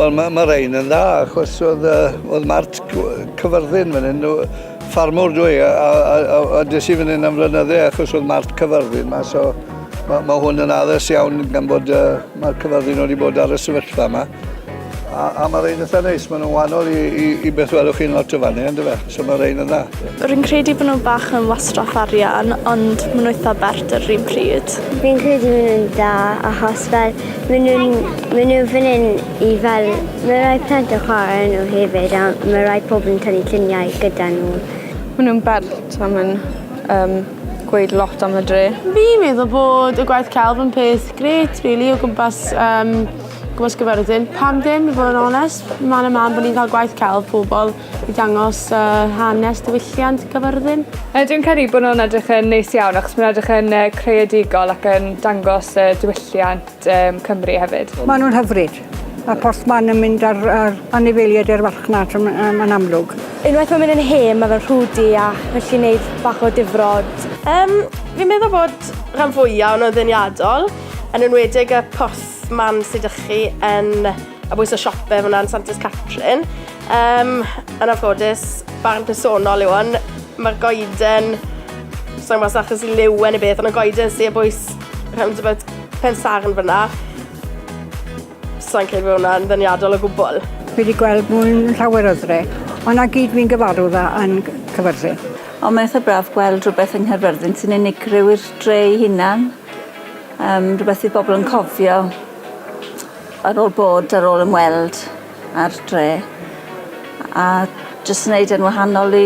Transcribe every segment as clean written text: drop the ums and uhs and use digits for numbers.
Wel, mae ma rein yn dda, achos oedd, oedd Mart Cyfyrddin fan hyn, ffarmwr dwi, a des i fan hyn am flynydde achos oedd Mart Cyfyrddin ma, so mae ma hwn yn addas iawn gan bod mae'r Cyfyrddin wedi bod ar y sefyllfa yma. A mae rein eitha neis, maen nhw'n wahanol i beth welwch chi'n lot o fannu, ynddo fe? So mae rein yn dda. Rwy'n credu bod nhw'n bach yn wastraff arian, ond maen nhw eitha bert ar yr un pryd. Fi'n credu maen nhw'n dda achos fel maen nhw'n maen nhw fan hyn i fel mae rai plant yn chwarae nhw hefyd a mae rai pobl yn tynnu lluniau gyda nhw. Maen nhw'n bert a maen um, gweud lot am y dre. Fi'n meddwl bod y gwaith celf yn peth grêt rili o gwmpas yym gwmpas Gyfyrddin. Pam dim i fod yn onest? Man a man bod ni'n cael gwaith celf pobl i dangos yy hanes diwylliant Cyfyrddin. Yy dwi'n credu bod nhw'n edrych yn neis iawn achos ma'n edrych yn yy creadigol ac yn dangos yy diwylliant yym Cymru hefyd. Ma' nw'n hyfryd. Ma'r porthman yn mynd â'r â'r anifeiliaid i'r farchnad yn yn yn amlwg. Unwaith ma'n mynd yn hen ma' fe'n rhwdi a felly neud bach o difrod. Yym fi'n meddwl bod rhan fwya o'n nhw'n ddeniadol, yn enwedig y porthman sy 'dych chi yn ar bwys y siope fan 'na yn Santes Catrin. Yym yn anffodus, barn personol yw 'wn, ma'r goeden, sai'n gwbo os achos i liw e ne' beth, on' y goeden sy ar bwys roundabout Pensarn fan 'na, sai'n credu bo' wnna'n ddeniadol o gwbwl. Fi 'di gweld nhw'n llawer o ddre, ond 'na gyd fi'n gyfarwydd â yn Cyfyrddin. Ond mae'n eitha braf gweld rhywbeth yng Nghaerfyrddin sy'n unigryw i'r dre ei hunan. Yym rhywbeth fydd bobl yn cofio ar ôl bod, ar ôl ymweld â'r dre. A jyst wneud e'n wahanol i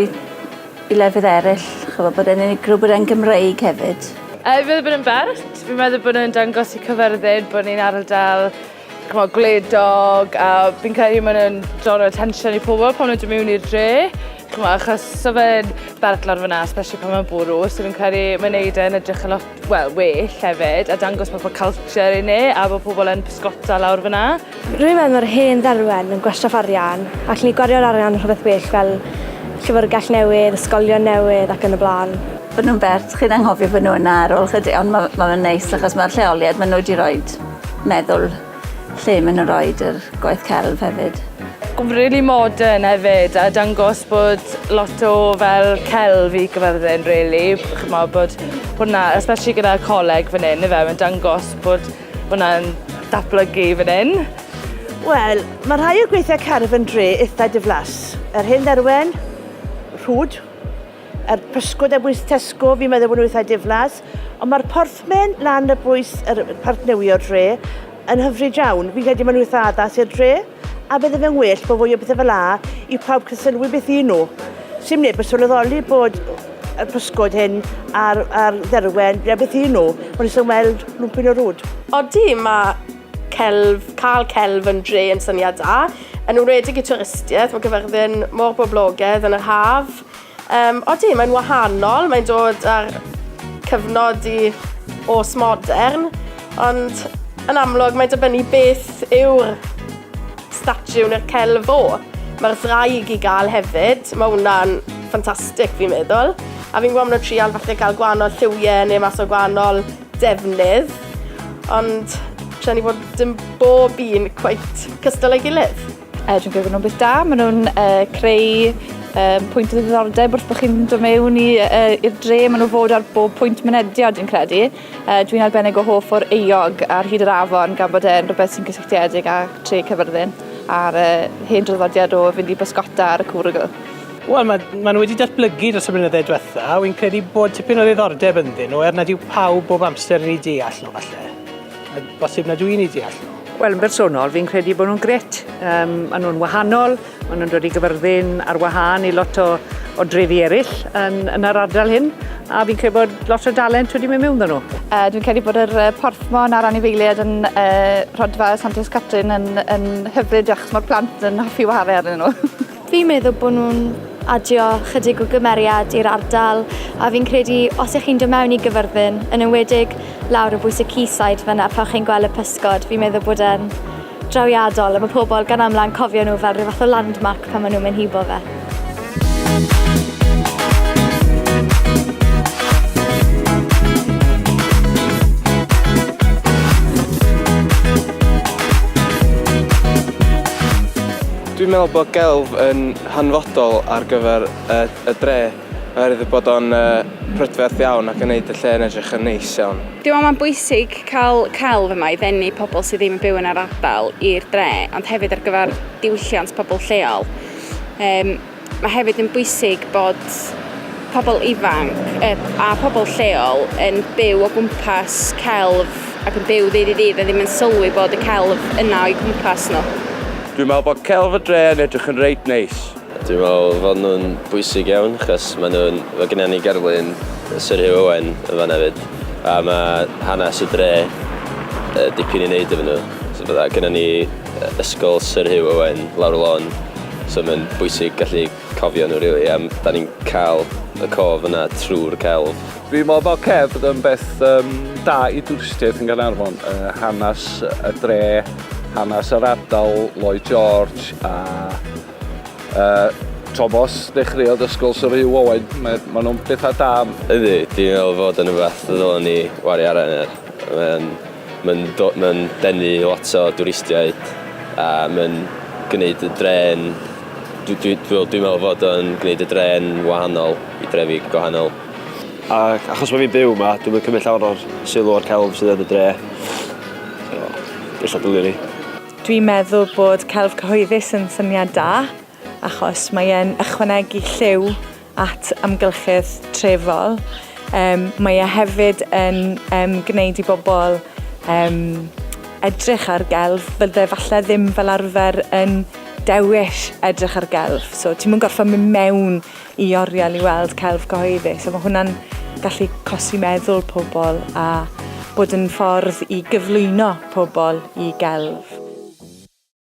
lefydd eraill, ch'mo' bod e'n unigryw, bod e'n Gymreig hefyd. Fi'n meddwl bod e'n bert. Fi'n meddwl bod e'n dangos i Cyfyrddin bod ni'n ardal ch'mo' gwledog a fi'n credu ma' nw'n dod attention i pobol pan ma' nw'n dod mewn i'r dre. Ch'mo' achos so fe'n bert lawr fan 'na especially pan ma'n bwrw so fi'n credu ma'n neud e'n edrych yn lot wel well hefyd a dangos proper culture i ni a bo' pobol yn pysgota lawr fan 'na. Rwy'n meddwl mae'r hen dderwen yn gwastraff arian, allwn ni gwario'r arian ar rhywbeth well fel llyfrgell newydd, ysgolion newydd ac yn y blaen. Bod nhw'n bert, chi'n anghofio bod nhw yna ar ôl chydig, ond ma' ma' fe'n neis achos ma'r lleoliad ma' nhw wedi roid meddwl lle ma' nhw'n roid yr gwaith celf hefyd. Really modern hefyd a dangos bod lot o fel celf i Gyfyrddin rili, ch'mo' bod hwnna especially gyda'r coleg fan 'yn yfe ma'n dangos bod hwnna'n datblygu fan hyn. Wel, mae rhai o'r gweithiau cerdd yn dre eitha diflas. Yr hen dderwen, rhwd, yr pysgod ar bwys Tesco, fi'n meddwl bod nhw eitha diflas. Ond mae'r porthmyn lan ar bwys yr parc newio dre yn hyfryd iawn. Fi'n credu maen nhw eitha addas i'r dre. A bydde fe'n well bod fwy o bethau fel 'a i pawb cael sylwi beth y'n nhw. Sim neb yn sylweddoli bod y pysgod hyn a'r, a'r dderwen, a beth y'n nhw. Maen nhw jyst yn weld lwmpyn o rwd. Odi, mae celf, cael celf yn dre yn syniad da, yn enwedig i twristiaeth, mae Cyfyrddin mor boblogaidd yn yr haf. Odi, mae'n wahanol, mae'n dod â'r cyfnod i oes modern, ond yn amlwg mae'n dibynnu beth yw'r statue neu'r celf o. Mae'r ddraig i gael hefyd, mae hwnna'n ffantastig fi'n meddwl. A fi'n gwybod maen nhw'n trial falle cael gwahanol lliwiau neu mas o gwahanol defnydd, ond trueni bod dim bob un cweit cystal â'i gilydd. Dwi'n credu bod nhw'n beth da. Maen nhw'n creu pwynt o ddiddordeb wrth bod chi'n dod mewn i'r dre. Maen nhw fod ar bob pwynt mynediad, dwi'n credu. Dwi'n arbennig o hoff o'r eog ar hyd yr afon gan bod e'n rhywbeth sy'n gysylltiedig â tre Cyfyrddin a'r hen draddodiad o fynd i bysgota ar y cwrwgl. Wel, ma' ma' nhw wedi datblygu dros y blynydde diwetha, a wi'n credu bod tipyn o ddiddordeb ynddyn nhw, er nad yw pawb bob amser yn eu deall nhw falle. A bosib nad yw'n eu deall nhw. Wel, yn bersonol, fi'n credu bod nhw'n grêt. Um, maen nhw'n wahanol, maen nhw'n dod i Gyfyrddin ar wahân i lot o drefi eraill yn yr ardal hyn, a fi'n credu bod lot o dalent wedi mynd mewn nhw. Dwi'n credu bod yr porthmon a'r anifeiliaid yn rhodfa Santes Catrin yn hyfryd achos mae'r plant yn hoffi wahare arnyn nhw. Fi'n meddwl bod nhw'n adio chydig o gymeriad i'r ardal a fi'n credu os ych chi'n dod mewn i Gyfyrddin, yn enwedig lawr o bwys y quayside fan'na pan chi'n gweld y pysgod, fi'n meddwl bod e'n drawiadol a mae pobl gan amla yn cofio nhw fel rhyw fath o landmark pan maen nhw'n mynd hibo fe. Dwi'n meddwl bod gelf yn hanfodol ar gyfer y, y dre, oherwydd bod o'n uh, prydferth iawn ac yn neud y lle yn edrych yn neis iawn. Dwi'n meddwl mae'n bwysig cael celf yma i ddenu pobl sydd ddim yn byw yn yr ardal i'r dre, ond hefyd ar gyfer diwylliant pobl lleol. Um, mae hefyd yn bwysig bod pobl ifanc a pobl lleol yn byw o gwmpas celf ac yn byw ddydd i ddydd a ddim yn sylwi bod y celf yna o'u cwmpas nhw. Dwi'n meddwl bod celf y dre yn edrych yn reit neis. Dwi'n meddwl fod nhw'n bwysig iawn, achos maen nhw'n... Mae gennym ni gerflun Syr Hugh Owen yn fanna hefyd, a mae hanes y dre dipyn i wneud efo nhw. So fydda, gennym ni ysgol Syr Hugh Owen lawr y lôn, so mae'n bwysig gallu cofio nhw rili, a da ni'n cael y cof yna trwy'r celf. Dwi'n meddwl bod cerdd yn beth um, da i dwristiaeth yn Gaernarfon. Uh, hanes y dre, hanes yr ardal, Lloyd George a uh, Thomas dechreuodd ysgol Sir Hugh Owen. Mae, ma nhw'n bethau da. Ydy, dwi'n meddwl fod yn rhywbeth ddylen ni wario arian ar. Mae'n Mae'n mae'n denu lot o dwristiaid a mae'n gwneud y dre'n dwi dwi dwi dwi'n meddwl fod o'n gwneud y dre'n wahanol i drefi gwahanol. Ac achos bo' fi'n byw 'ma dwi'm yn cymryd llawer o'r sylw o'r celf sydd yn y dre. So ella dylwn i. Dwi'n meddwl bod celf cyhoeddus yn syniad da achos mae e'n ychwanegu lliw at amgylchedd trefol. Um, mae e hefyd yn um, gwneud i bobl um, edrych ar gelf, bydde falle ddim fel arfer yn dewis edrych ar gelf. So ti'n mynd gorfod mynd mewn i oriel i weld celf gyhoeddus. So mae hwnna'n gallu cosi meddwl pobl a bod yn ffordd i gyflwyno pobl i gelf.